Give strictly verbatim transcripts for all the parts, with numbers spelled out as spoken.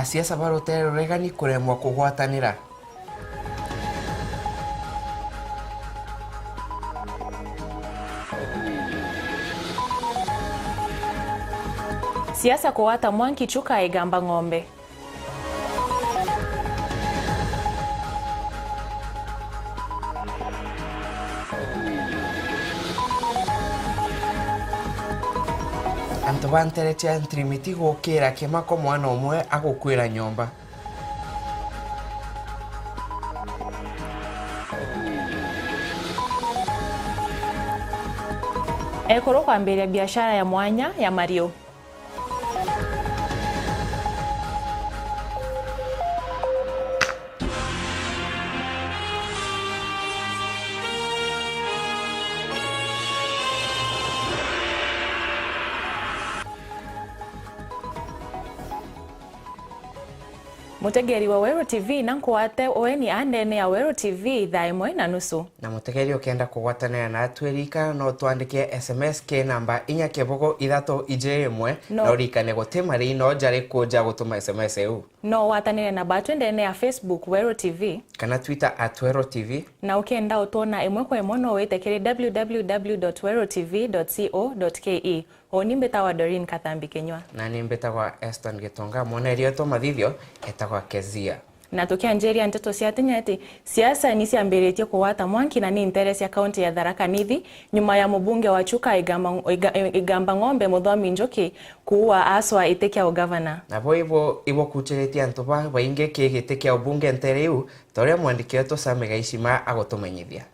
Siasa ba rutere ruregani kuremwa kugwatanira. Siasa kugwata mwanki Chuka Igamba Ng'ombe. Antu ba ntere cia Ntirimiti gukira kimako, mwana umwe agukwira nyomba. Ekuru kwambiria biashara ya mwanya ya mariu. Mutegeri wa Weru T V, na nkwate ueni a ndene ya Weru T V thaa imwe na nusu. Na mutegeri ukenda kugwatanira na atwi rika, no twandike S M S ki namba inya kibugu ithatu iji imwe, no, na urikane guti marii no jariku ja gutuma S M S iu. No watanire na batwi ndene ya Facebook Weru T V. Kana Twitter at Weru T V. Na ukenda utwona imwe kwa imwe no wite kiri W W W dot weru T V dot co dot K E. Uni mbitagwa Doreen Kathambi Kinyua. Na ni mbitagwa Eston Gitonga. Mwoneria wetu wa mathithio etagwa Kezia. Na tukianjiria nteto cia tinya ati siasa ni ciambiritie kugwata mwanki na ni ntere cia kaunti ya Tharaka Nithi, nyuma ya mubunge wa Chuka Igamba, Iga-, Igamba Ng'ombe Muthomi Njuki kuua aswa iti kia ugavana. Nabo ibo ibokuchiritie antu ba baingi ki giti kia ubunge ntere iu, ta uria mwandiki wetu Sami Gaishima agutumenyithia.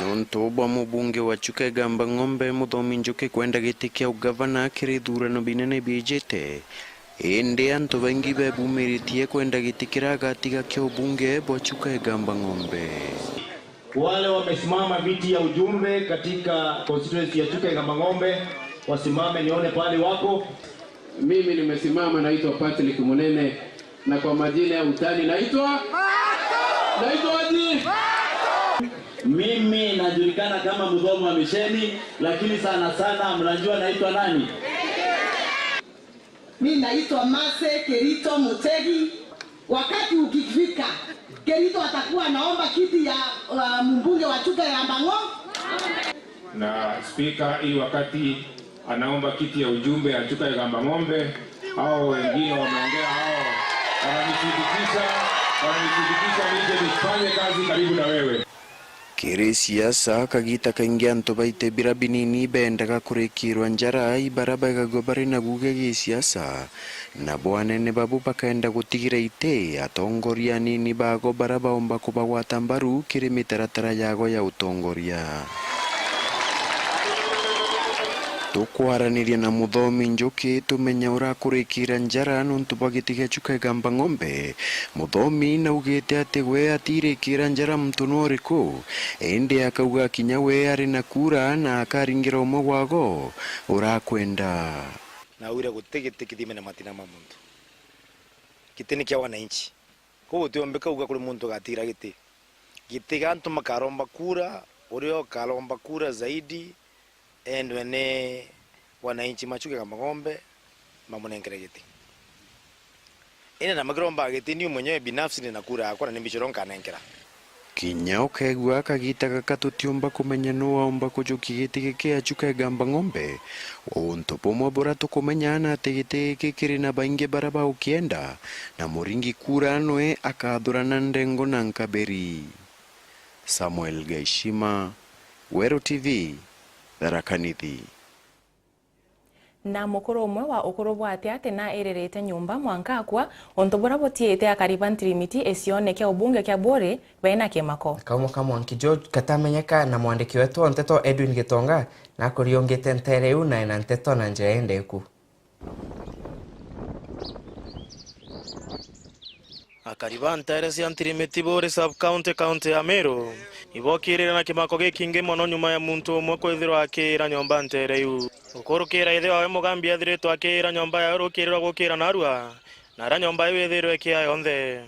Nontu bwa mubunge wa Chuka Igamba Ng'ombe Muthomi Njuki kwenda giti kia ugavana kiri ithurano binene biijite, indi antu baingi bebumiritie kwenda giti kiria agatiga kia ubunge bwa Chuka Igamba Ng'ombe. Wale wamesimama viti ya ujumbe katika constituency ya Chuka Igamba Ng'ombe, wasimame nione pale wako. Mimi nimesimama, naitwa Patrick Munene, na kwa majina ya utani naitwa, naitwa aje? Mimi najulikana kama Muthomi wa Misheni, lakini sana sana mnajua naitwa nani? Mi naitwa Mercy Kirito Mutegi. Wakati ukifika, Kirito atakuwa anaomba kiti ya, uh, mbunge wa Chuka Igamba Ng'o-. Na spika, hii wakati anaomba kiti ya ujumbe ya Chuka Igamba Ng'ombe, hao wengine wameongea, hao wananishirikisha, wananishirikisha nije nifanye kazi karibu na wewe. Kiri siasa, kagita kaingi antu baite bira binini bendaga kurikirwa njara i bara baigagua bari na guge gisiasa, nabo anene babu bakenda gutigira iti atongoria anini bago bara baomba kubagwata mbaru kiri mitaratara yago ya utongoria. Tukwaraniria na Muthomi Njuki tumenye urakurikira njara nontu bwa giti gia Chuka Igamba Ng'ombe. Muthomi naugite ati we atirikira njara muntu nuriku, indi akauga kinya we ari na kura na akaringira umwe gwago urakwenda. Naugire guti giti kithime na matina ma muntu. Giti ni kia wananchi. Kwou gutiombika uga kuri muntu ugatigira giti. Giti gia antu makaromba kura, uria ukaromba kura zaidi, endwe ni wananchi ma Chuka Igamba Ng'ombe, mamunenkere giti. Indi na makiromba giti, niu mwenyewe binafsi ni na kura yakwa na ni mbichoro nkanenkera. Kinya ukegua kagita gaka tutiumba kumenya nu waumba kujukia giti giki gia Chuka Igamba Ng'ombe. Untu bumwe buria tukumenya ni ati giti giki kiri na baingi baria baukienda, na muringi kura nwe akathurana ndengo na nkabiri. Samuel Gaishima, Weru T V, Tharaka Nithi. Na mukuru umwe wa ukuru bwa ati ati na iririte nyumba mwanka akua, untu buria butiite akari ba Ntirimiti icione kia ubunge kia Bwuri bena kimako. Kaumo ka mwanki George katamenyeka na mwandiki wetu wa nteto Edwin Gitonga nakuriungite ntere iu na ena nteto na njira indeku. Akari ba ntere cia Ntirimiti Buri sub-county, county ya Meru, ibokirire na kimako gikingi mono nyuma ya muntu umwe kwithirwa akiira nyomba ntere iu. Gukurukira ithe wawe Mugambi ethiritwe akiira nyomba yawe rukiri rwa gukira narua, na aria nyomba iu ithirwe ikia yonthe.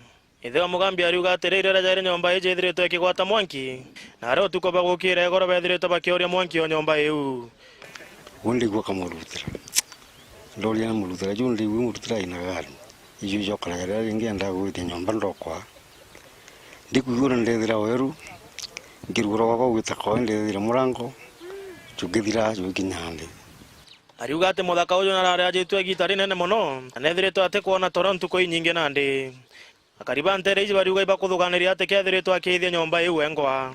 Ithe wa Mugambi ariuga atiri, riria jairi nyomba iji ithiritwe ikigwata mwanki, na aria utuku bwa gukira igoro bethiritwe bakioria mwanki o nyomba iu. Uu ndigua kamurutira. Ndoria na murutira, ju ndigua murutira aina gari. Iju ijokaraga riria ringi endaa gwithia nyomba ndokwa. Ndikwigua uria ndethira weru, nkirugura gwakwa gwita koe ndethire murango, ju ngithira, ju nginya ndi. Ariuga ati muthaka uju narari ajitue igiita rinene mono, na nethiritwe ati kwona toro ntuku inyingi nandi. Akari ba nteere iji bariuga ibakuthuganiria ati keethiritwe akiithia nyomba iu wengwa.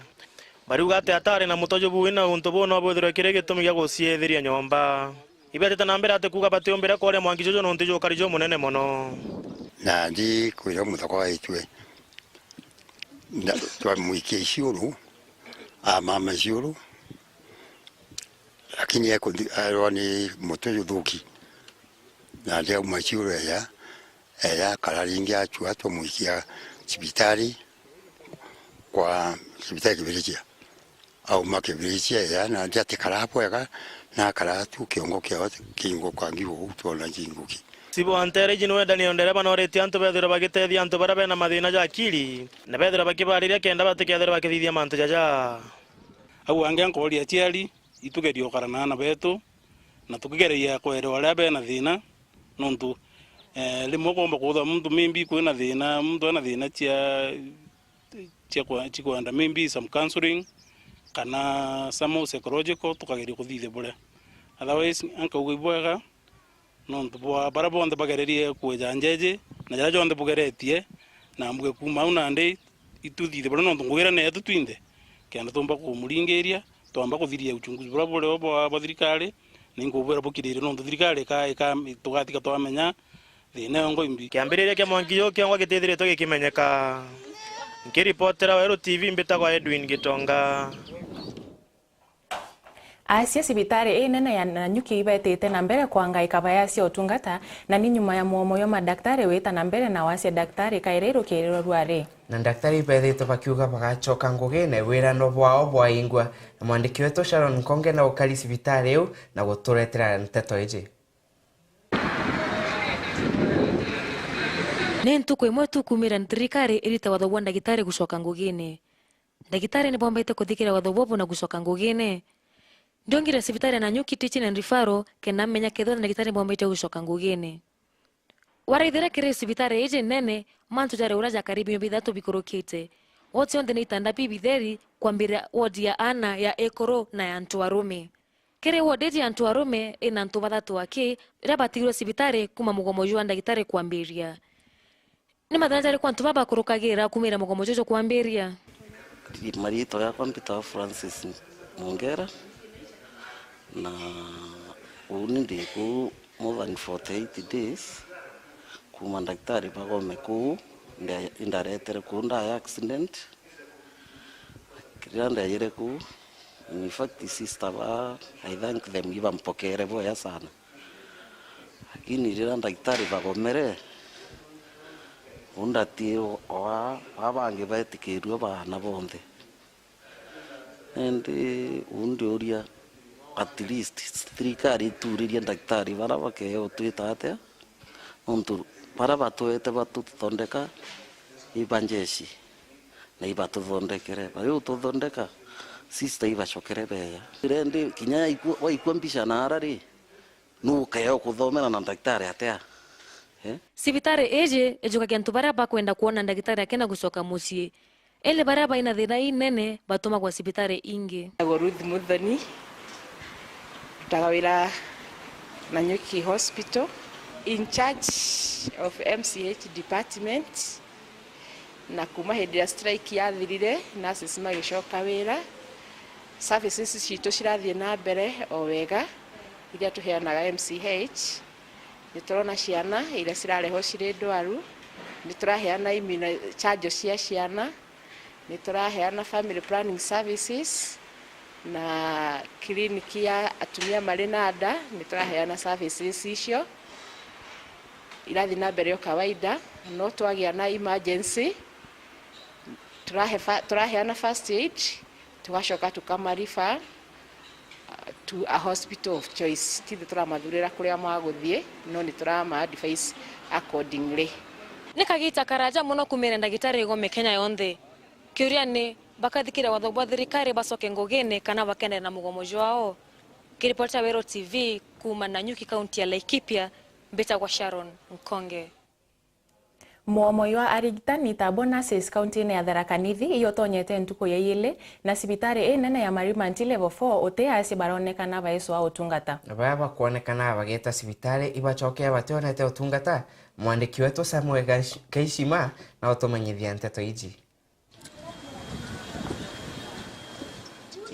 Bariuga ati atari na mutoju buu na untu buu no bwithirwe kiri gitumi gia guciithiria nyomba. Ibetite na mbere ati kuuga batiumbire kooria mwanki juju nontu jukari jumunene mono. Na ndikwira muthaka waitue, na twamwikia iciuru, amama iciuru, lakini ekuthi-, arwa ni mutoju thuki, na ndiauma iciuru eya, eya akara ringi acua, twamwikia cibitari, kwa cibitari Kibirichia. Auma Kibirichia eya, na ndiatikara bwega, na akara tu kiongo kiao kiinguka ngiu uu twona jinguki. Cibu wa nteere iji niwe Daniel Ndereba nooritie antu bethirwe bagitethia antu baria bena mathina ja akili, na bethirwe bakibariria kenda batikethirwe bakithithia mantu jaja. Au angi nkooria aciari, itugerie ukara na aana betu, na tukigeria kwerewa aria bena thina, nontu, eh, rimwe ukoomba kwithwa muntu maybe kwina thina, muntu ena thina cia, cia kwa-, cikwenda maybe some counselling, kana some psychological, tukageria kuthithia buria. Otherwise, ankauga ibwega, nontu bwa baria bonthe bagererie kwija nja iji, na jaria jonthe bugeretie, na mbuge kuuma au nandi, ituthithie buria nontu ngugi iria neetu twinthe, kenda tuumba kumuringiria, twamba kuthiria uchunguzi buria buri o bwa, bwa thirikari, na inkubwira bukiririe nontu thirikari ika, ika, tugatiga twamenya thina yongo imbi. Kiambiriria kia mwanki juu kiongwa gitithiritwe gikimenyeka. Nkiripotera Weru T V mbitagwa Edwin Gitonga. Acia cibitari inene ya Nanyuki ibetite na mbere kwangaika bayacia utungata, na ni nyuma ya mwomo jwa madaktari wita na mbere na wacia daktari kairi rukirirwa rwari. Na daktari ibethite bakiuga bagacoka ngugine wirano bwao bwaingwa. Na mwandiki wetu Sharon Nkonge na ukari cibitari iu na guturetera nteto iji. Ni ntuku imwe tu kumira thirikari irite watho bwa ndagitari gucoka ngugine. Ndagitari ni bombite kuthikira watho bubu na gucoka ngugine. Ndiongire cibitari ya Nanyuki Teaching and Referral kenda menya kethirwa ndagitari ni bombite gucoka ngugine. Waraithira kiri cibitari iji nene, mantu jari uria jakari biumia bithatu bikurukite. Wodi yonthe ni itanda bibitheri, kwambiria wodi ya aana, ya ekuru na ya antu arume. Kiri wodi iji ya antu arume ina antu bathatu aki, iria batigirwe cibitari kuuma mugomo jwa ndagitari kwambiria. Ni mathina jariku antu baba bakurukagira kumira mugomo juju kwambiria? Maritwa yakwa mbitagwa Francis Mongera, na uni ndi kuu more than forty-eight days, kuuma ndagitari bagome kuu, nda-, indaretere kuu ndaya accident. Riria ndejire kuu, in fact, sister ba, I thank them, ibampokere bwega sana. Lakini riria ndagitari bagomere, undati o a, a bangi betikirue baana bonthe. Indi undiuria, at least thirikari ituririe ndagitari bara bakeo twita atia? Nontu baria batwete batuthondeka i ba njeshi, na ibatuthondekere. Bari ututhondeka, sister ibacokere beya. Rendi kinya yaikua, waikua mbica na ara ri, nukea ukuthomera na ndagitari atia? Eh? Cibitari iji ijukagia antu baria bakwenda kwona ndagitari akena gucoka mucii. Indi baria baina thina inene batumagwa cibitari ingi. Njagwa Ruth Muthoni, ndutaga wira Nanyuki Hospital, in charge of M C H department, na kuma hindi iria strike yathirire, nurses magicoka wira, services citu cirathie na mbere o wega, iria tuheanaga M C H. Ni turona ciana iria cirareho ciri ndwaru, ni turaheana immuno-, chanjo cia ciana, ni turaheana family planning services, na kiriniki ya atumia mari na nda, ni turaheana services icio. Irathi na mbere o kawaida, no twagia na emergency, turahe fa-, turaheana first aid, tugacoka tukama refer, uh, to a hospital of choice. Tithe turamathurira kuria maguthie, no ni turama advise accordingly. Ni kagita karaja mono kumire ndagitari igome Kenya yonthe. Kiuria ni, bakathikira watho bwa thirikari bacoke ngugine kana bakendere na mugomo jwao? Ngiripotera Weru T V kuuma Nanyuki, kaunti ya Laikipia, mbitagwa Sharon Nkonge. Mwomo jwa arigitani ta bo nurses kauntiine ya Tharaka Nithi ijotonyete ntuku ya iili, na cibitari inene ya Marimanti Level four uti asie baronekana baiswa utungata. Baya bakwonekana bageta cibitari ibacoke bationete utungata. Mwandiki wetu Samuel Gaish-, Gaishima na utumenyithia nteto iji.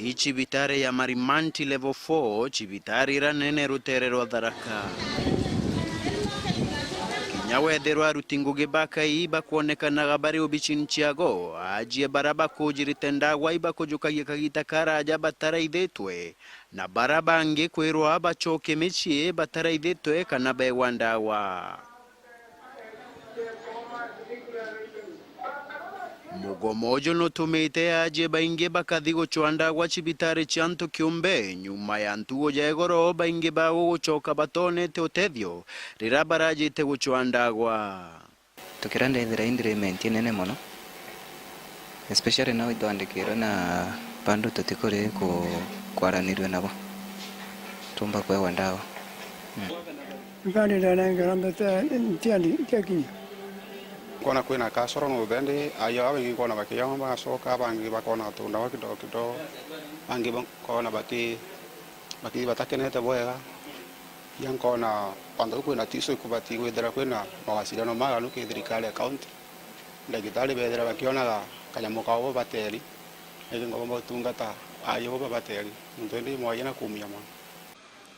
Ii cibitari ya Marimanti Level four, cibitari iria nene rutere rwa Tharaka. Kinya wethirwa aruti ngugi ba Ngai bakwonekanaga bari obicini ciago, aajie bara bakujirite ndagwa ibakujukagia kagita karaja bataraithitwe, na bara bangi kwirwa bacoke micii bataraithitwe kana beegwa ndagwa. Mugomo uju nutumite aajie baingi bakathi gucwa ndagwa cibitari cia antu kiumbe, nyuma ya ntugo ja igoro baingi bao gucoka batonete utethio riria barajite gucwa ndagwa. Tukira ndethira i ndiriment inene mono, especially nao itwandikirwe na bandu tutikuri ku-, kwaranirua nabo, tumba kwewa ndawa. Mm. Kandi ndanengera mbete ntiandi ntiakinya. Nkona kwina kasoro no thendi, ayo abangi nkona bakiyoma bagacoka, abangi bakona tunda wa kidogo kidogo, bangi nkona baki-, baki batakenete bwega. Pia nkona kwanza kwina tiso ikubati gwithira kwina mawasiliano maganu ki thirikari ya county. Ndagitari bethira bakionaga kanyamo kao bo bateri, niki ngomba utungata ayo bo babateri, nontu indi mwaya na kumia mono.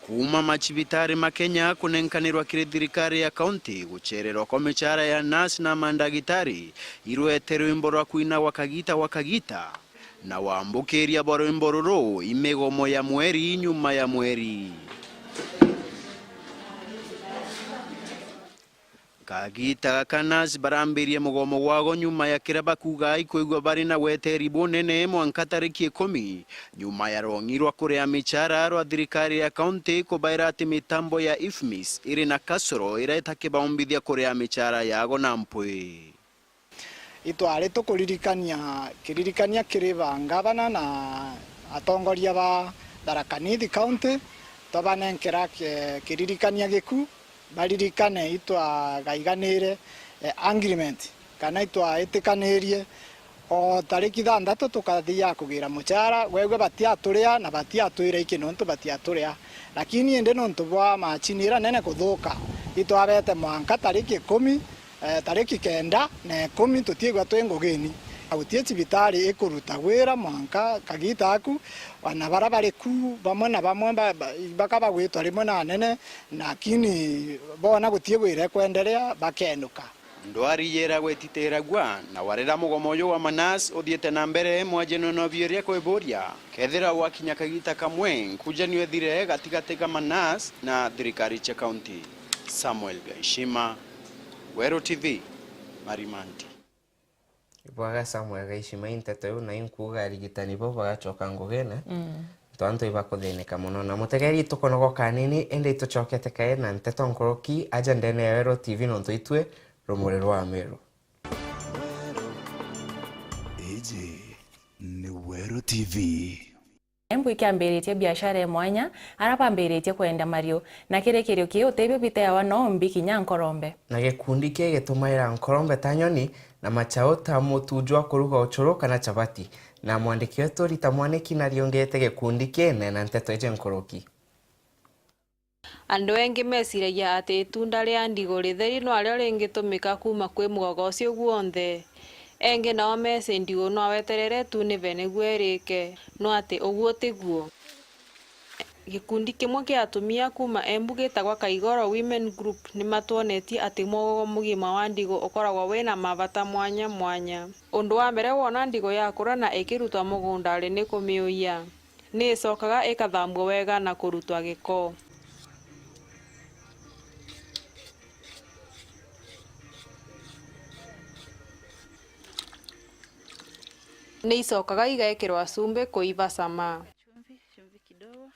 Kuuma macibitari ma Kenya kunenkanirwa kiri thirikari ya kaunti, gucererwa kwa micara ya nurse na mandagitari irwete rwimbo rwa kwina gwa kagita gwa kagita, na wambukiria bwa rwimbo ruru i migomo ya mweri nyuma ya mweri. Kagita gaka nurse barambirie mugomo gwago nyuma ya kiria bakuuga ikwigua bari na weteri bunene mwanka tariki ikumi, nyuma ya rong'i rwa kuria micara rwa thirikari ya kaunti kubaira ati mitambo ya IFMIS iri na kasoro iria itakibaombithia kuria micara yago na mpwi. Itwari tukuririkania kiririkania kiri ba ngavana na atongoria ba Tharaka Nithi County, twabanenkera ki-, kiririkania giku, baririkane itwagaiganire, eh, agreement, kana itwaitikanirie o tariki thanthatu tukathia kugira mucara, gwegwe batiaturia na batiatwira iki nontu batiaturia. Lakini indi nontu bwa macini ira nene kuthuka, itwabete mwanka tariki ikumi, eh, tariki kenda na ikumi tutiigua twi ngugini. Na guti cibitari ikuruta wira mwanka kagita aku, ana bara bari ku bamwe na bamwe ba-, ba-, bakaba gwitwa rimwe na anene, lakini boona guti wira ikwenderea, bakenuka. Ndwari yeera gwetitiragua, na warira mugomo uyu wa manurse uthiite na mbere, mwajeno no biuria kwiburia kethira gwakinya kagita kamwe nkujanio ithire gatigati ka manurse na thirikari cia kaunti. Samuel Gaishima, Weru T V, Marimanti. Ibwaga Samuel Gaishima, i nteto iu na inkuuga arigitani bau bagacoka ngugine, mm, nontu antu ibakuthinika mono. Na mutegeri, itukunogoka anini, indi itucokete kae na nteto nkuruki aja ndene ya Weru T V, nontu itwi rumuri rwa Meru. Iji ni Weru T V. Embu ikiambiritie biashara ya mwanya, ara bambiritie kwenda mariu, na kirikirio kii utibio biteawa no mbi kinya nkorombe. Na gikundi kii gitumaira nkorombe ta nyoni, na machau ta mutu jwa kuruga uchuru kana chapati. Na mwandiki wetu Rita Mwaniki nariungite gikundi kii na ena nteto iji nkuruki. Andu engi meciragia ati itunda ria ndigu ritheri nwario ringitumika kuuma kwi mugogo ucio gwonthe. Engi nao meci ndigu nwaweterere tu nive niguo irike, no ati uguo tiguo. Gikundi kimwe kia atumia kuuma Embu gitagwa Kaigoro Women Group nimatwonetie ati mugogo mugima wa ndigu ukoragwa wina mabata mwanya mwanya. Undu wa mbere, wona ndigu yakura na ikirutwa mugundari ni kumiuya. Ni icokaga ikathambua wega na kurutwa giko. Ni icokaga igekirwa cumbi kuiva cama. Chumvi, chumvi kidogo.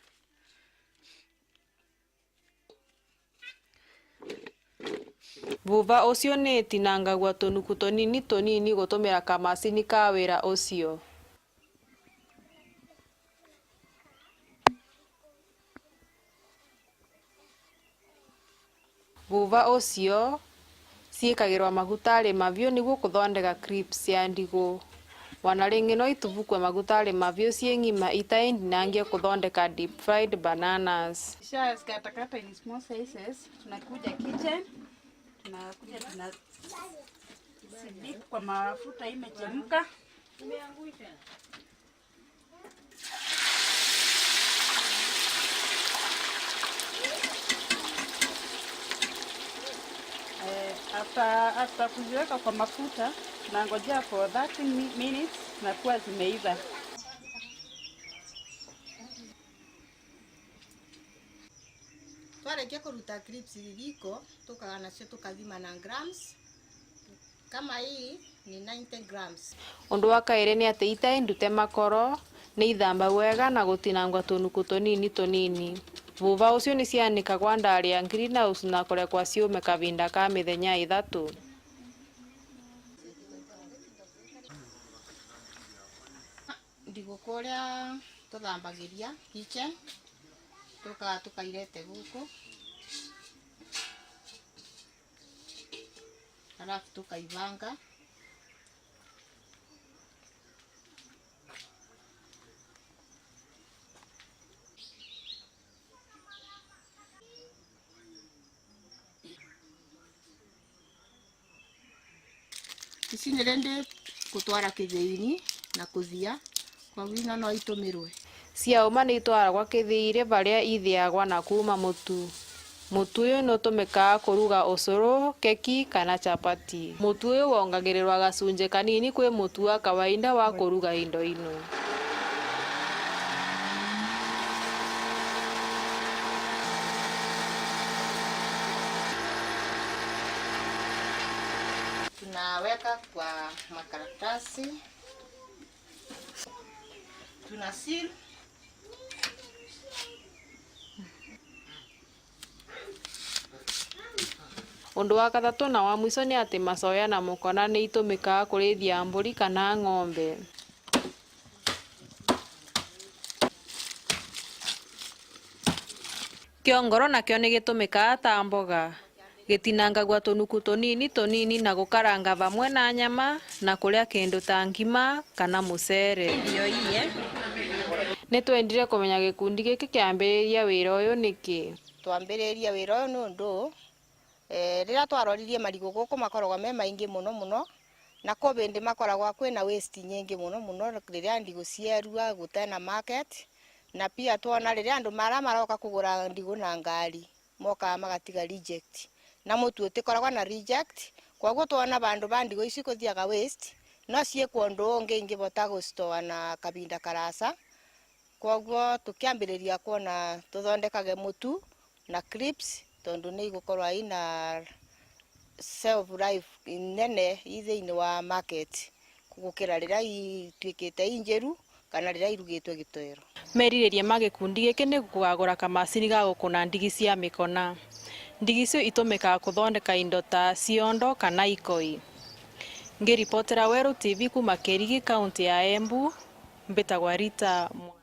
Vuva ucio ni itinangagua tunuku tunini tunini gutumira kamacini ka wira ucio. Vuva ucio ciikagirwa maguta ari maviu niguo kuthondeka crisps ya ndigu. Wana ringi no ituvukwe maguta ari maviu cii ng'ima itaindinangie kuthondeka deep fried bananas. Kisha zikatakata in small sizes, tunakuja kitchen, tunakuja tuna zidip kwa mafuta imechemka. Eh, after, after kuziweka kwa mafuta, nangojea for thirty mi-, minutes, zinakuwa zimeiva. Twarikia kuruta crisps riko, tukaga nacio tukathima na grams. Kama hii ni ninety grams. Undu wa kairi ni ati itai ndute makoro, ni ithambagwa wega na gutinangwa tunuku tunini tunini. Vuva ucio ni cianikagwa ndari ya greenhouse na kurekwa ciume kavinda ka mithenya ithatu. Ndigu kuria tuthambagiria kitchen, tuka-, tukairete guku. Alafu tukaibanga. Ici ni rindi kutwara kithiini na kuthia. Kwa wina no itumirwe. Ciauma ni itwaragwa kithiiri baria ithiagwa na kuuma mutu. Mutu uyu ni utumikaa kuruga ucuru, keki kana chapati. Mutu uyu wongagirirwa gacunji kanini kwi mutu wa kawaida wa kuruga indo inu. Tunaweka kwa makaratasi. Tuna seal. Undu wa kathatu na wa mwiso ni ati macoya na mukona ni itumikaa kurithia mburi kana ng'ombe. Kiongoro nakio ni gitumikaa ta mboga. Gitinangagua tunuku tunini tunini na gukaranga vamwe na nyama na kuria kindu ta ngima kana mucere. Ndio hii, eh? Ni twendire kumenya gikundi giki kiambiriria wira uyu niki? Twambiriria wira uyu niundu, eh, riria twaroririe marigu guku makoragwa me maingi muno muno, na kwi bindi makoragwa kwina waste nyingi muno muno riria ndigu cierua gutena market, na pia twona riria andu mara maroka kugura ndigu na ngari, mokaga magatiga reject. Na mutu utikoragwa na reject, kwoguo twona bandu ba ndigu ici kuthiaga waste, no ciikwa undu ungi ingibota gucitoa na kavinda karasa. Kwoguo tukiambiriria kwona tuthondekage mutu na crisps, tondu ni igukorwa ina shelf life inene i thiini wa market gukira riria ituikite injiru kana riria irugitwe gitoero. Meririria ma gikundi giki ni kugagura kamacini ga gukuna ndigi cia mikona. Ndigi icio itumikaa kuthondeka indo ta ciondo kana ikoi. Ngiripotera Weru T V kuuma Kirigi, kaunti ya Embu, mbitagwa Rita Mwa-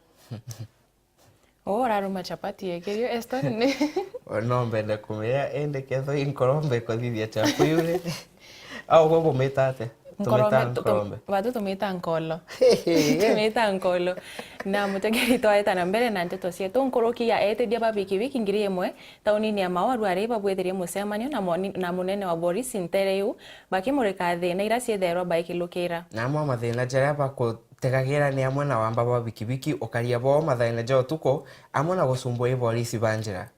Uu uraruma chapati ikirio, Esther, ni? No mbende kumiria, indi kethwa i nkorombe ikuthithia chapo iu ri? Au bo bumita atia? Tumita nkorombe, tu-, nkorombe. Batu tumita nkolo. Tumita nkolo. Na mutegeri twaeta na mbere na nteto cietu. Nkuruki ya etithia ba bikibiki ngiri imwe taunini ya Maua Ruarei babwithirie mucemanio na moni-, na munene wa borisi ntere iu, bakimurika thina iria ciethairwa baikilukira. Na amwe a mathina jaria baku- tegagira ni amwe na wamba bwa bikibiki, ukaria bwao mathaene ja utuku, amwe na gucumbwa i borisi ba njira.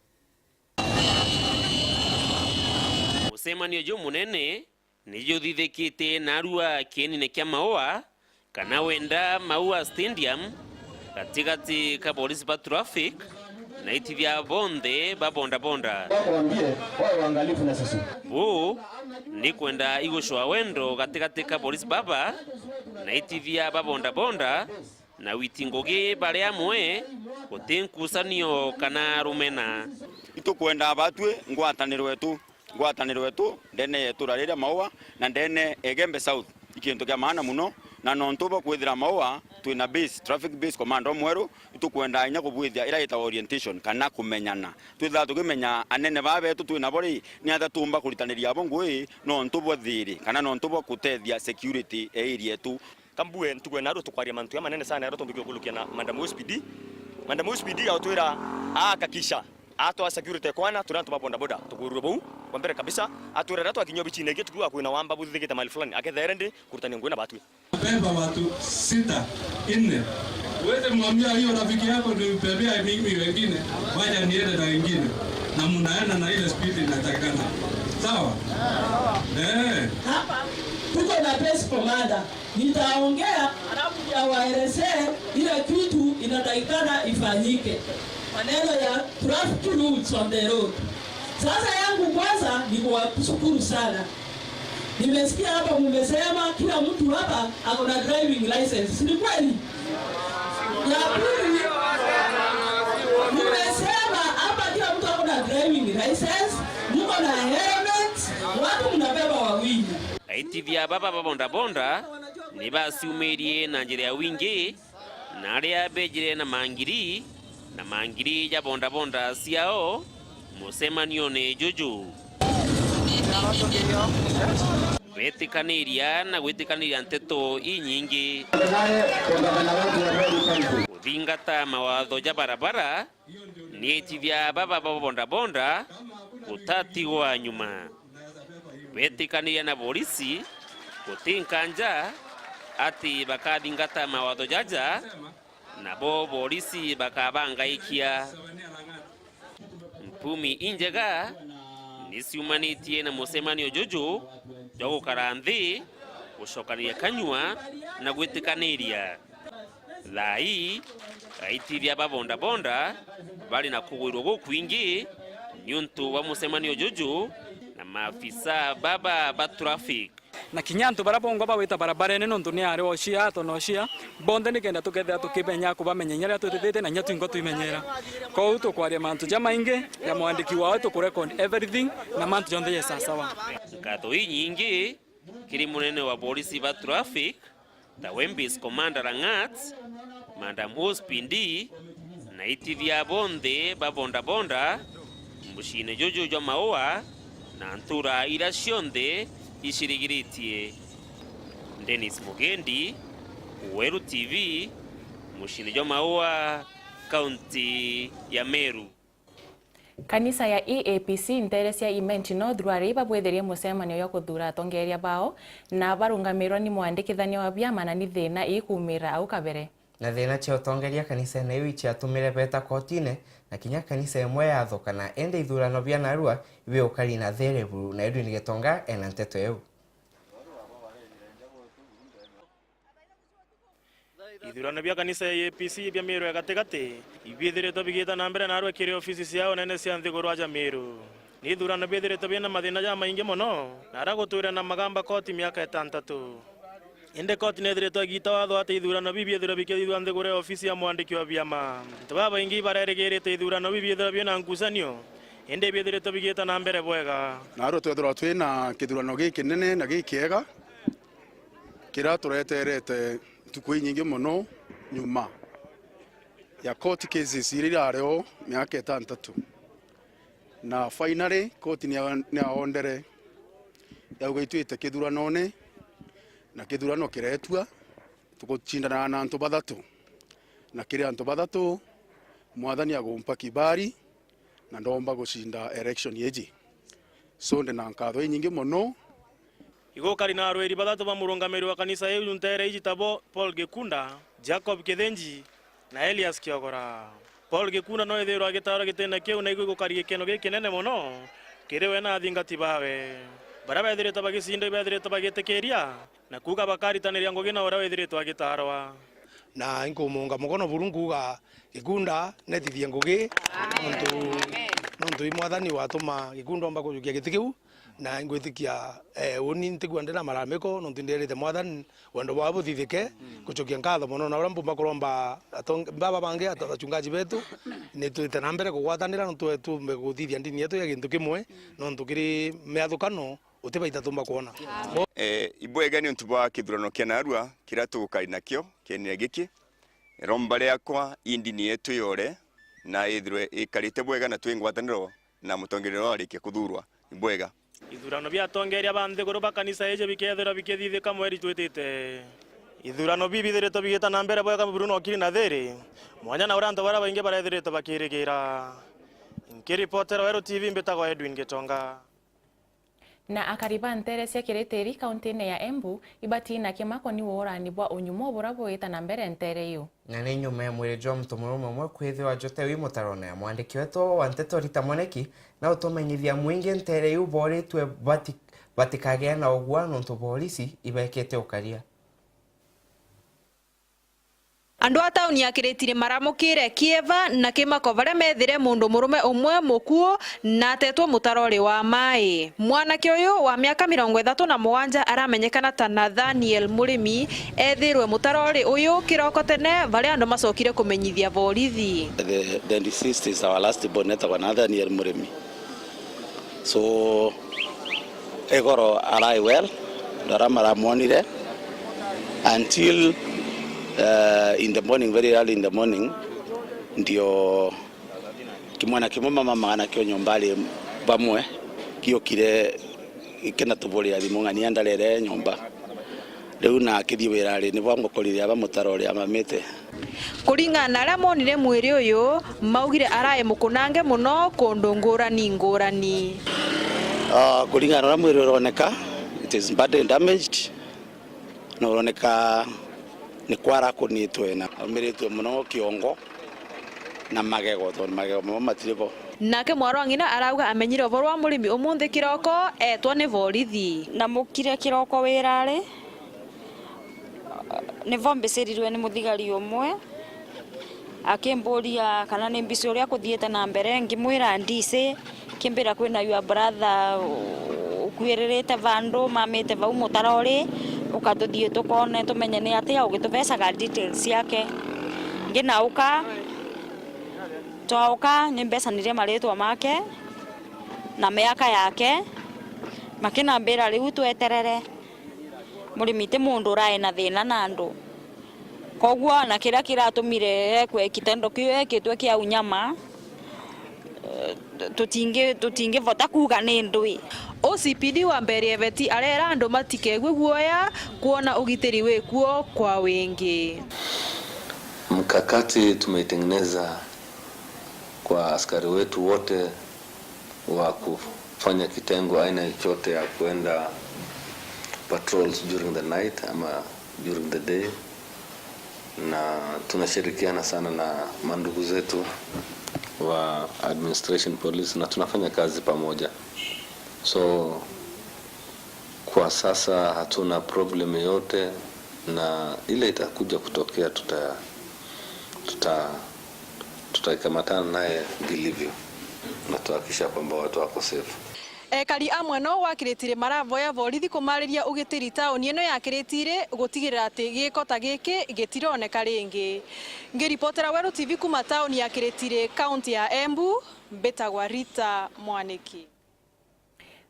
Mucemanio jumunene ni juthithikite narua kienine kia Maua, kana wenda Maua Stadium, gatigati ka borisi ba traffic na itithia bonthe ba bodaboda. Wakwambie, wawe uangalifu na sisi. Buu ni kwenda igucwa wendo gatigati ka borisi baba na itithia ba bodaboda na witi ngugi bari amwe, guti nkucanio kana rumena. Itukwenda batwi ngwataniro yetu, ngwataniro yetu ndene ya itura riri ria Maua na ndene Egembe South. I kintu kia maana muno, Na nontu bwa kwithira Maua twina base, traffic base commander omweru, itukwenda inya kubwithia ira itagwa orientation kana kumenyana. Twithaga tukimenya anene baa betu twinabo ri, ni atia tuumba kuritaniria abo ngui nontu bwa thiri kana nontu bwa kutethia security ya area yetu. Kambue ntuku ya narua tukwaria mantu ya manene sana yaria tumbikire kulukia na Madam O S P D. Madam O S P D autwira ahakikisha atwa security kwana, turi antu ba bodaboda, tugwirwe bau kwa mbere kabisa. Atwira riria twakinya obicine ingi tukiuga kwina wamba buthithikite mahali fulani, akethaire ndi kurutania ngui na batwi. Beba watu sita, nne. Uweze mwambia hiyo rafiki yako ni bebea mimi wengine, wacha niende na wengine. Na mnaenda na ile speed inatakikana. Sawa? Eh. Hapa tuko na base commander. Nitaongea alafu ya waelezee ile kitu inatakikana ifanyike. Maneno ya traffic rules on the road. Sasa yangu kwanza ni kuwashukuru sana. Nimesikia hapa mumesema kila mtu hapa ako na driving license. Si ni kweli? Ya pili, mumesema hapa kila mtu ako na driving license, mko na helmet, watu mnabeba wawili. Aitithia baba ba bodaboda ni baciumirie na njira ya wingi, na aria bejire na mangiri na mangiri ja bodaboda ciao mucemanione juju. Betikaniria na gwitikaniria nteto inyingi. Kuthingata mawatho ja barabara ni aitithia baba ba bodaboda gutatigwa nyuma. Betikaniria na borisi guti nkanja ati bakathingata mawatho jaja, nabo borisi bakabangaikia. Mpumi injega ni ciumanitie na mucemanio juju jwa gukara nthi, gucokaniria kanyua na gwitikaniria. Thaa ii, aitithia ba bodaboda bari na kugwirua gukwingi niuntu bwa mucemanio juju na maafisa baba ba traffic. Na kinya antu baria bongwa bagwita barabarene, nontu ni ari ocia, ato na ocia, bonthe nikenda tukethira tukimenya kubamenya inya riria twitithite na inya twingwa twimenyera. Kou tukwaria mantu jamaingi, na mwandiki wao tukurecord everything, na mantu jonthe je sawasawa. Nkatho inyingi kiri munene wa borisi ba traffic, ta Wembis Commander Lang'at, Madam Ospindi, na itithia bonthe ba bodaboda muciine juju jwa Maua na ntura iria cionthe icirigiritie. Dennis Mugendi, Weru T V, muciine jwa Maua, kaunti ya Meru. Kanisa ya E A P C nteere cia Imenti North Rware ibabwithirie mucemanio jwa kuthuura atongeeria bao, na barungamirwa ni mwandikithania wa biama na ni thiina ikuumira au kabere. Na thiina cia utongeeria kanisene iu iciatumire beeta kotine, na kinya kanisa imwe yathukana, indi ithurano bia narua ibiukari na thiri buru, na Edwin Gitonga ena nteto iu. Ithurano bia kanisa ya A P C bia Miru ya gatigati ibiithiritwe bigiita na mbere naarua kiri ofisi cia unene cia nthiguru aja Miru. Ni ithurano biithiritwe biina mathiina jamaingi mono, na aria gutwire na magamba koti miaka itantatu. Indi koti niithiritwe igiita watho ati ithurano biu biithirwe bikithithua nthiguru ya ofisi ya mwandiki wa biama. Antu babaingi ibarerigirite ithurano biu biithirwe biina ngucanio, indi biithiritwe bigiita na mbere bwega. Naarua twethirwa twina kithurano gikinene na gikiega, kiria tureterete ntuku inyingi mono nyuma ya court cases iria irari o miaka itantatu. Na finally, court ni ya-, ni yaondere yauga itwite kithuranone, na kithurano kiretua, tugucindanaga na antu bathatu. Na kiri antu bathatu, Mwathani agumpa kibari, na ndomba gucinda election iji. So, ndi na nkatho inyingi mono. Igukari na arwiri bathatu ba murungamiri wa kanisa iu nteere iji tabo Paul Gikunda, Jacob Kithinji, na Elias Kiogora. Paul Gikunda no ethirwa agitaarwa gitine kiu, na igukari gikeno gikinene mono kiri we na athingati bawe. Baria bethiritwe bagicinda ibethiritwe bagitikiria na kuuga bakaritaniria ngugi na uria withiritwe agitaarwa. Na inkumuunga mukono buru nkuuga Gikunda netithie ngugi, nontu, nontu i Mwathani watuma Gikunda omba kujukia giti kiu, na ingwitikia, eh, uni ntigua ndina malalamiko, nontu ndirite Mwathani wendo bwawe buthithike, gucokia nkatho mono, na uria mbumba kuromba atong-, baba bangi, at-, achungaji betu, nitwite na mbere kugwatanira, nontu tumbe kuthithia ndini yetu ya gintu kimwe, nontu kiri miathukano, uti baita tumba kwona. Bo- Eh, ibwega ni untu bwa kithurano kia narua kiria tugukari nakio kienire giki. Romba riakwa i ndini yetu yore na ithirwe ikarite bwega na twi ngwataniro na mutongeria uria warikia kuthurwa. Ibwega. Ithurano bia atongeria ba nthiguru ba kanisa iji bikethirwa bikithithika mweri twitite. Ithurano biu bithiritwe bigita na mbere bwega buru na ukiri na thiri, mwanya na uria antu baria baingi barethirite bakirigira. Nkiripotera Weru T V, mbitagwa Edwin Gitonga. Na akari ba nteere cia Kiritiri, kauntine ya Embu, ibatina kimako ni uurani bwa unyumo buria bugita na mbere nteere iu. Na ni nyuma ya mwiri jwa muntu murume umwe kwithirwa jutewi mutarone, mwandiki wetu wa nteto Rita Mwaniki na utumenyithia mwingi nteere iu booritue bati-, batikagea na ugua nontu borisi ibekite ukaria. Andu a tauni ya Kiritiri maramukire kieva na kimako baria methire mundu murume umwe mukuu na atetwe mutarori wa mai. Mwanake uyu wa miaka mirongo ithatu na mugwanja aramenyekana ta Nathaniel Murimi ethirwe mutarori uyu kiroko tene baria andu macokire kumenyithia borithi. The, the deceased is our last born, etagwa Nathaniel Murimi. So, igoro arai well, andu aria maramwonire, until, uh, in the morning, very early in the morning, ndio kimwana kimwe mama magana kio nyomba ari bamwe giukire kinatuburira thimu ng'ania ndarere nyomba. Riu na akithii wirari, nibo amukorire aba mutaro uria amamite. Kuringana na aria monire mwiri uyu, maugire arai mukunange muno kundu ngurani ngurani. Ah, kuringana na uria mwiri uroneka, it is badly damaged, na uroneka ni kwara akunitwe na aumiritwe muno kiongo na magego, tondu magego mamo matiri bo. Nake mwarwa ng'ina arauga amenyire uvoro wa murimi umunthi kiroko etwa ni borithi. Namukire kiroko wirari, nivo mbicirirwe ni muthigari umwe akimburia kana ni mbisi uria kuthiite na mbere, ngimwira ndisi. Kimbira kwina your brother ukuiririte vandu, mamite vau mutarori, uka tuthii tukone tumenye ni atia ugituvecaga details ciake. Nginauka, twauka nimbecanirie maritwa make na miaka yake, makinambira riu tweterere. Murimi ti mundu urai na thina na andu. Koguo na kiria kiratumire ekwe kitendo kiu ekitwe kia unyama, eh, tutingi-, tutingivota kuuga ni ndui. O C P D wa Mberia Eveti arera andu matikegue guoya kwona ugitiri wi kuo kwa wingi. Mkakati tumeitengeneza kwa askari wetu wote wa kufanya kitengo aina yote ya kuenda patrols during the night ama during the day, na tunashirikiana sana na mandugu zetu wa administration police na tunafanya kazi pamoja. So, kwa sasa hatuna problem yoyote, na ile itakuja kutokea tuta-, tuta-, tutaikamatana naye vilivyo na tuhakikisha kwamba watu wako safe. Ekari a mwena wa Kiritiri maravoya borithi kumariria ugitiri tauni ino ya Kiritiri gutigirira ati giiko ta giki gitironeka ringi. Ngiripotera Weru T V kuma tauni ya Kiritiri, kaunti ya Embu, mbitagwa Rita Mwaniki.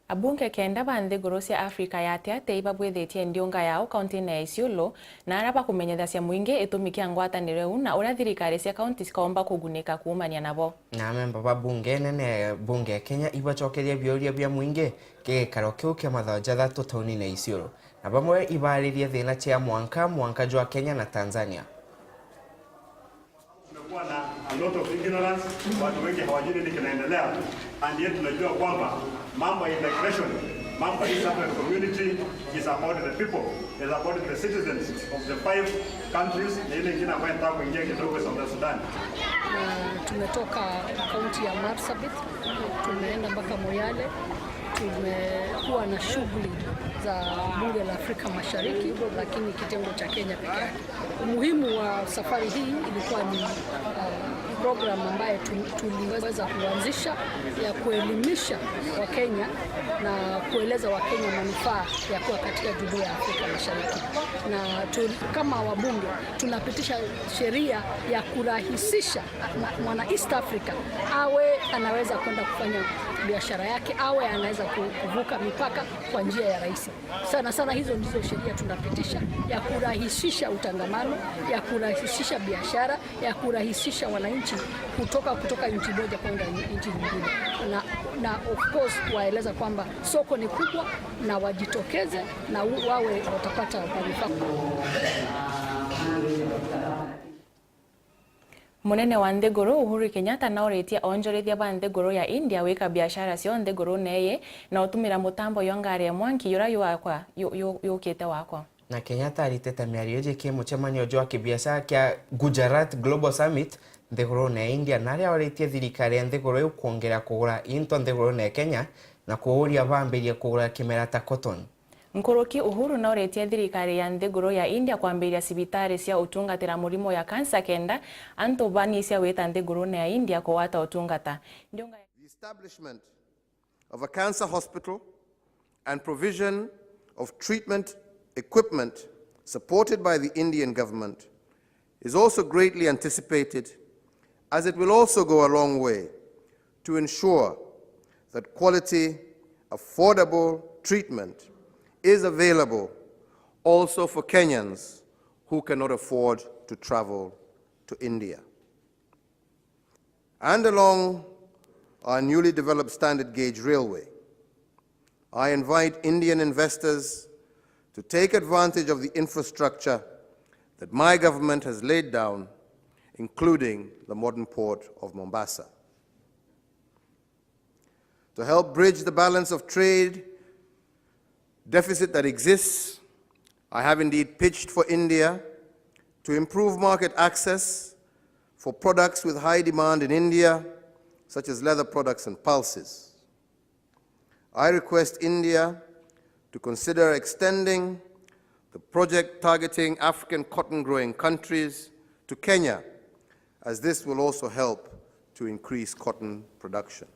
Abunge kenda ba nthiguru cia Afrika ya Atiati ibabwithitie ndiunga yao kauntine ya Isiolo, na aria bakumenyethacia mwingi itumi kia ngwataniro iu na uria thirikari cia kaunti cikoomba kugunika kuumania nabo. Na amemba ba bunge nene bunge ya Kenya ibacokeria biuria bia mwingi kigikaro kiu kia mathaa jathatu taunine ya Isiolo, na bamwe ibaariria thina cia mwanka, mwanka jwa Kenya na Tanzania. Tumekuwa na a lot of ignorance, watu wengi hawajui nini kinaendelea, and yet tunajua kwamba mambo ya integration, mambo ya East African Community is about the people, is about the citizens of the five countries, na ile ingine ambayo nataka kuingia kidogo, South Sudan. Na tumetoka kaunti ya Marsabit, tumeenda mpaka Moyale, tumekuwa na shughuli za bunge la Afrika Mashariki, lakini kitengo cha Kenya peke yake. Umuhimu wa safari hii ilikuwa ni, uh, Program ambayo tu- tuliweza kuanzisha ya kuelimisha Wakenya na kueleza Wakenya manufaa ya kuwa katika Jumuiya ya Afrika Mashariki. Na tu, kama wabunge tunapitisha sheria ya kurahisisha ma- mwana East Africa awe anaweza kwenda kufanya biashara yake, awe anaweza ku- kuvuka mipaka kwa njia ya rahisi. Sana sana hizo ndizo sheria tunapitisha ya kurahisisha utangamano, ya kurahisisha biashara, ya kurahisisha wananchi kutoka kutoka nchi moja kwenda nchi nyingine, na, na of course kuwaeleza kwamba soko ni kubwa na wajitokeze na u- wawe watapata manufaa. Munene wa nthiguru Uhuru Kenyatta nauritie onjorithia ba nthiguru ya India gwika biashara cio nthigurune ii na utumira mutambo jwa ngari ya mwanki jura jwakwa yu- yu- yukite wakwa. Na Kenyatta aritite miario iji ki mucemanio jwa kibiashara kia Gujarat Global Summit nthigurune ya India, na aria oritie thirikari ya nthiguru iu kwongera kugura into nthigurune ya Kenya na kuuria bambirie kugura kimera ta cotton. Nkuruki Uhuru nauritie thirikari ya nthiguru ya India kwambiria cibitari cia utungatira murimo ya kansa kenda antu banyisia gwita nthigurune ya India kugwata utungata. Ndiunga The establishment of a cancer hospital and provision of treatment equipment supported by the Indian government is also greatly anticipated, as it will also go a long way to ensure that quality, affordable treatment is available also for Kenyans who cannot afford to travel to India. And along our newly developed standard gauge railway, I invite Indian investors to take advantage of the infrastructure that my government has laid down, including the modern port of Mombasa. To help bridge the balance of trade deficit that exists, I have indeed pitched for India to improve market access for products with high demand in India, such as leather products and pulses. I request India to consider extending the project targeting African cotton growing countries to Kenya, as this will also help to increase cotton production.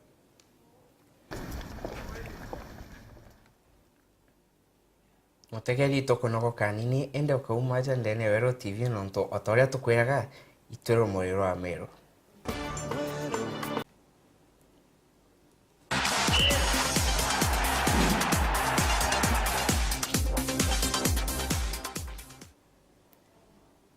Mutegeri, tukunogoka anini, indi ukauma aja ndene ya Weru T V, nontu o ta uria tukwiraga, itwi rumuri rwa Meru.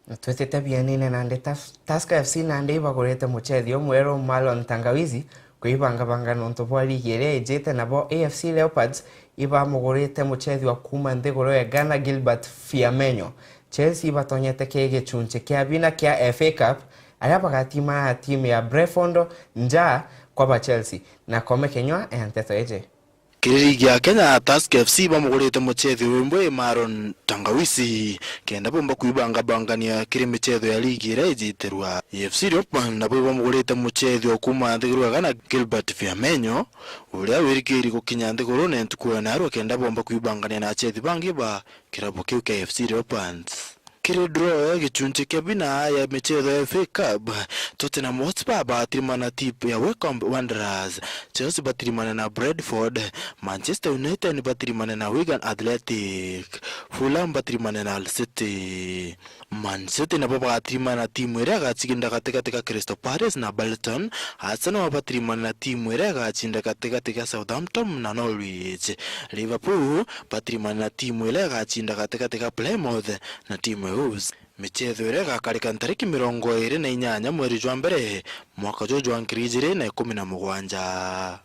Na twitite bienine nandi, Tas- Tusker F C nandi ibagurite muchethi umweru Marlon Tangawizi kwibangabanga nontu bwa ligi iria ijite, nabo A F C Leopards ibamugurite muchethi wa kuuma nthiguru ya Ghana Gilbert Fiamenyo. Chelsea ibatonyete ki gichunchi kia bina kia F A Cup, aria bagatimana na timu ya Brentford nja kwa ba Chelsea. Na Kome Kenywa e nteto iji. Kiri ligi ya Kenya, Tusker F C bamugurite muchethi wi mbwi Marlon Tangawizi kenda bomba kwibangabangania kiri michetho ya ligi iria ijitirwa. A F C Leopards nabo ibamugurite muchethi o kuuma nthiguru ya Ghana Gilbert Fiamenyo, uria wirikiri gukinya nthigurune ntuku ya narua kenda bomba kwibangania na achethi bangi ba kirabu kiu kia A F C Leopards. Kiri draw ya gichunchi kia bina ya michetho ya F A Cup, Tottenham Hotspur batirimana na timu ya Wycombe Wanderers, Chelsea batirimane na Brentford, Manchester United batirimane na Wigan Athletic, Fulham batirimane na Hull City. Man City nabo bagatirimana na timu iria igacinda gatigati ga Crystal Palace na Bolton, Arsenal batirimane na timu iria igacinda gatigati ga Southampton na Norwich, Liverpool batirimane na timu iria igacinda gatigati ga Plymouth na timu ya Wolves. Michetho iria igakarika ntariki mirongo iiri na inyanya mweri jwa mbere mwaka juju jwa ngiri ijiri na ikumi na mugwanja.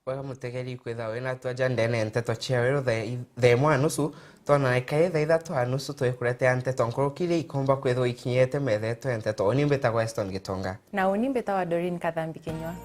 Bwega mutegeri kwithirwa wina twaja ndene nteto cia weru thaa i-, thaa imwe na nusu, twonane kairi thaa ithatu na nusu twikuretea nteto nkuruki iria ikomba kwithirwa ikinyite metha yetu ya nteto. Uni mbitagwa Eston Gitonga. Na uni mbitagwa Doreen Kathambi Kinyua.